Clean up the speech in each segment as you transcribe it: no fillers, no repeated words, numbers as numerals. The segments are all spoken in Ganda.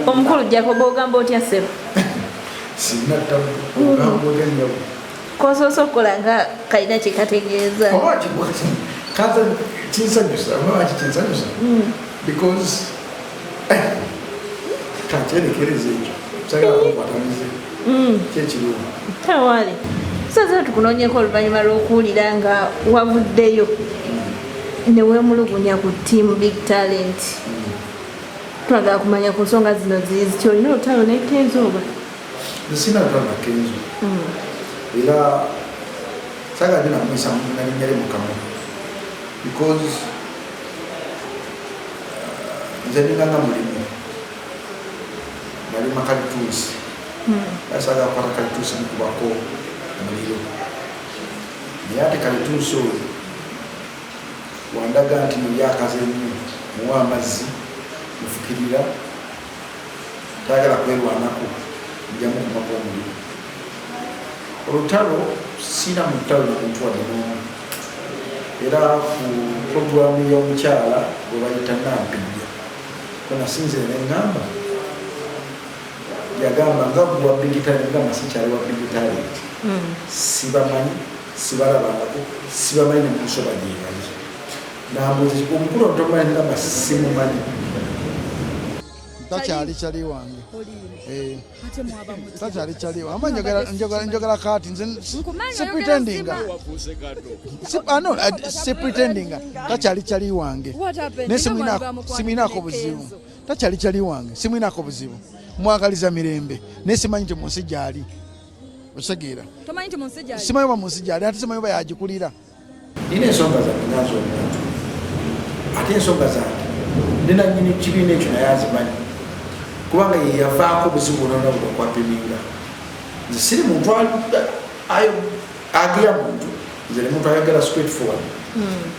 Omukulu Jacob, ogamba otya, ssebo? Sirina ttabu. Ogamba otya, nnyabo? Kosoose okukola nga kalina kyekategeeza. Oba kanza kinsanyusa, oba lwaki kinsanyusa? Because kakyerekereza ekyo sagala kunkwatamize kyekiriwo. Tawali soze tukunoonyeko oluvannyuma lw'okuwulira nga wavuddeyo ne weemulugunya ku team Big Talent. Twagala kumanya ku nsonga zino ziri ziti. Olina olutalo ne Kenzo oba? Nze sirina lutalo na Kenzo, era sagala nyo namwisa nalinnya lye mukamwa because nze ninganga mulimu nalima kalituusi, era sagala kukwata kalituusi mukubako muliro. Naye ate kalituusi oyo wandaga nti nolyakaza ennyo, muwa amazzi, mufukirira, tayagala kwerwanako, njamukumako omuliro. Olutalo siina mu lutalo na muntu wadde n'omu. Era ku puroguramu y'omukyala gwe bayita Nampijja kwenasinzire neŋŋamba, yagamba nga gwa Big Talent, gamba sikyali wa Big Talent. Sibamanyi, sibalabangako, sibamanyi ne munsoba gyebali. Nambuuza omukulu ontomanyi, ngamba simumanyi. Takyali kyali wange. Eh, takyali kyali wange. Ama njagala kaati nze si pretendinga. Ah, no, si pretendinga, takyali kyali wange, naye simwinaako buzibu. Takyali kyali wange, simwinaako buzibu, mwagaliza mirembe, naye simanyi nti munsi gyali, okitegeera? Tomanyi nti munsi gyali? Simanyi oba munsi gyali, ate simanyi oba yagikulira. Nina ensonga zange nga nze omuntu, ate ensonga zange nina nyini kibiina ekyo naye azimanyi, kubanga ye yavaako obuzibu bwonona bwebakwapiminga. Nze siri muntu agiya muntu, nze ne muntu ayogera straight forward.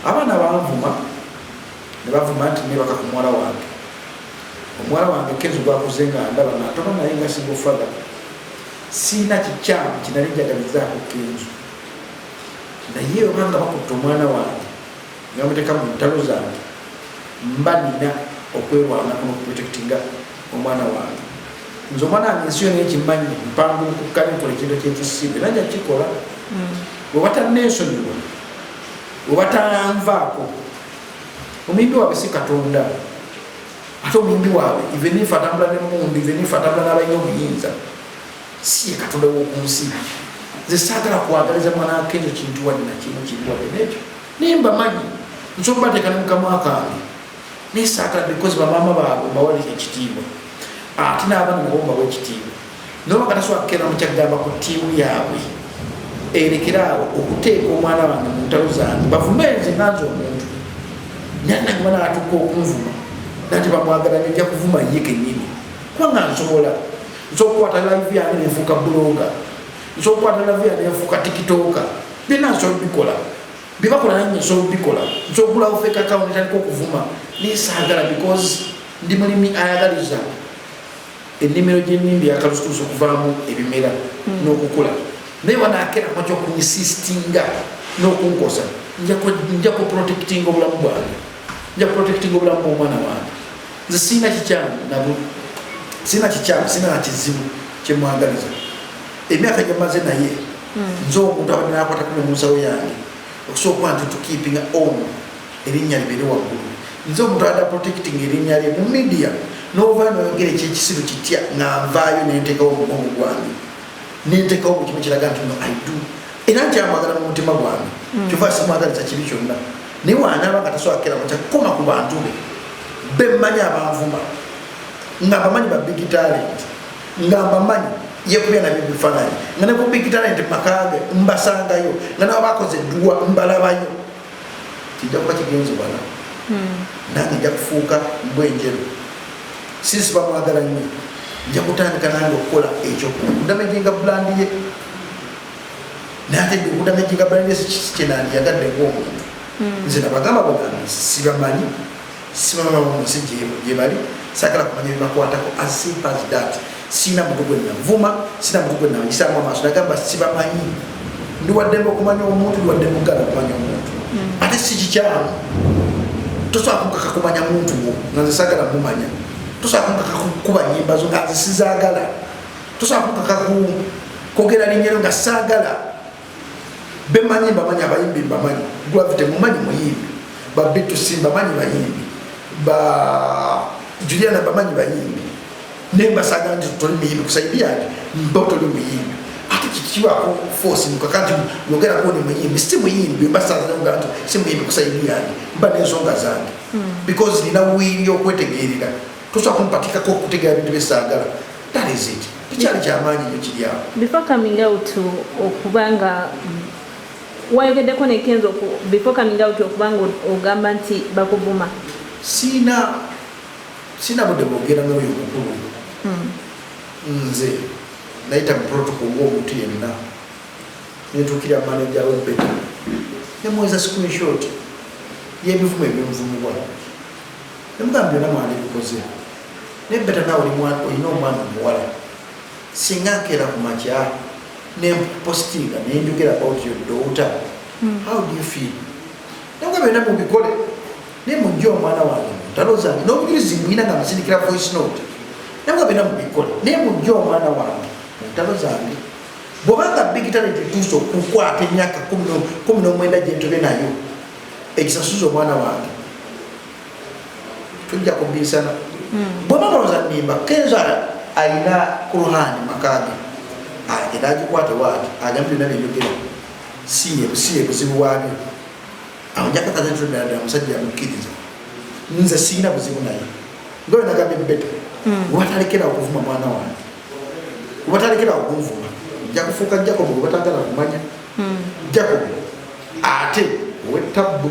Abaana banvuma ne bavuma nti nebaka ku muwala wange. Omuwala wange Kenzo gwakuze nga ndaba nga ntono naye nga single father, siina kikyamu kinali njagalizaako Kenzo. Naye obanga bakutta omwana wange ne bamuteeka mu ntalo zange, mba nina okwerwanako n'okuprotectinga omwana wange. Nze omwana wange ensi yona ekimanyi, mpangulukuka nenkola ekintu ekyekisibu, era nja kikola bwe batanneesonyiwa, bwe batanvaako. Omuyimbi waabwe si Katonda, ate omuyimbi waabwe, even if atambula nemundu, even if atambula n'abalina obuyinza, si ye Katonda w'oku nsi. Nze saagala kwagaliza mwana wa Kenzo kintu wadde nakimu kibi wadde nekyo, naye mbamanyi, nsobola bateeka ne mukamwa kange, naye saagala because bamaama baabwe mbawalira ekitiibwa, ate n'abaana nabo mbawa ekitiibwa. Noba katasobola kukeera mukyagamba ku ttiimu yaabwe erekeraawo okuteeka omwana wange mu ntalo zange, bavume nze nga nze omuntu. Naye nange banaatuuka okunvuma nati bamwagala nyo, nja kuvuma ye kennyini, kubanga nsobola okukwata live yange nenfuuka blogger, nsobola okukwata live yange nenfuuka TikToker. Byonna nsobola bikola, byebakola nange nsobola bikola. Nsobola okugulawo fake account netandika okuvuma, naye saagala because ndi mulimi ayagaliza ennimiro gy'ennimbi yakalusutuusa okuvaamu ebimera n'okukula. Naye wanaakera kwaki okuinsistinga n'okunkosa, nja kuprotectinga obulamu bwange, nja kuprotectinga obulamu bw'omwana wange. Nze siina kikyamu nabo, siina kikyamu, siina na kizibu kyemwagaliza. Emyaka gyemaze naye, nze omuntu abadde nakwatako ne mu nsawo yange okusobola okuba nti tukeepinga on erinnya libeere waggulu. Nze omuntu abadde protecting erinnya lye mu media, n'ovaayo noyogera ekyekisiru kitya, nga nvaayo nenteekawo omugongo gwange, nenteekawo buli kimu kiraga nti no, I do, era nkyamwagala mu mutima gwange. Kyova simwagaliza kibi kyonna, naye wanaaba nga tasobola kukera makya kukoma ku bantu be bemmanyi abanvuma, nga mbamanyi ba Big Talent, nga mbamanyi yekubya nabyo ebifaananyi, nga ne ku Big Talent makage mbasangayo, nga nabo bakoze edduwa mbalabayo, kijja kuba kigenzi wala. Nange nja kufuuka mbwa enjeru. Since bamwagala nnyo, nja kutandika nange okukola ekyo okudamaginga brand ye. Naye ate okudamaginga brand ye si kyenandiyagadde ngaomuntu. Nze nabagamba bugambi sibamanyi, sibamanyi mu nsi gye bali, saagala kumanya bibakwatako, as simple as that. Siina muntu gwe navuma, siina muntu gwe nayisaamu amaaso. Nagamba sibamanyi. Ndi waddembe okumanya omuntu, ndi waddembe okugala okumanya omuntu, ate si kikyamu. Tosobola kunkaka kumanya muntu wo nga nze saagala mumanya. Tosobola kunkaka kukuba nyimba zo nga nze sizaagala. Tosobola kunkaka kwogera linnya lyo nga saagala. Bemanyi mbamanyi, abayimbi mbamanyi. Gravity mumanyi muyimbi, ba B2C mbamanyi bayimbi, ba Juliana mbamanyi bayimbi, naye mbasaagala nti toli muyimbi ku side yange, mba toli muyimbi. Ate kikibaako force mukaka nti yogerako ni muyimbi, si muyimbi. Mbasaagala nti si muyimbi ku side yange, mba n'ensonga zange because nina will okwetegeerera. Tosobola kumpatikako okutegeera bintu byesaagala. That is it. Tekyali kyamaanyi nnyo kiri awo. Before coming out, okubanga wayogeddeko ne Kenzo, before coming out, okubanga ogamba nti bakuvuma? Siina budde bwogera n'oyo omukulu. Nze nayita mu protocol ng'omuntu yenna, netuukira manager we Beta, nemuweza screenshot y'ebivumo ebyenvumubwa, nemugamba byonna mwandibikoze, naye Beta naawe olina omwana omuwala. Singa nkeera ku makya nempostinga nenjogera about your daughter, how do you feel? Nemugamba byonna mubikole, naye mujje omwana wange mu ntalo zange n'obujulizi mbwina nga musindikira voice note. Nemugamba byonna mubikole, naye mujje omwana wange mu ntalo zange. Bwobanga Big Talent etuuse okukwata emyaka 19 gyentobye nayo ekisasuza omwana wange, tujja kubiisana. Bweba mulowooza nnimba, Kenzo alina Kuruhani makage, agenda agikwate waati agambe byonna byenjogera si ye buzibu bwabyo. Awo njakakaza nti ddala ddala musajja yamukkiriza. Nze siina buzibu naye nga bwe nagambye Beta, webatalekera okuvuma mwana wange, webatalekera okunvuma, nja kufuuka Jacob gwe batagala kumanya, Jacob ate owettabbu.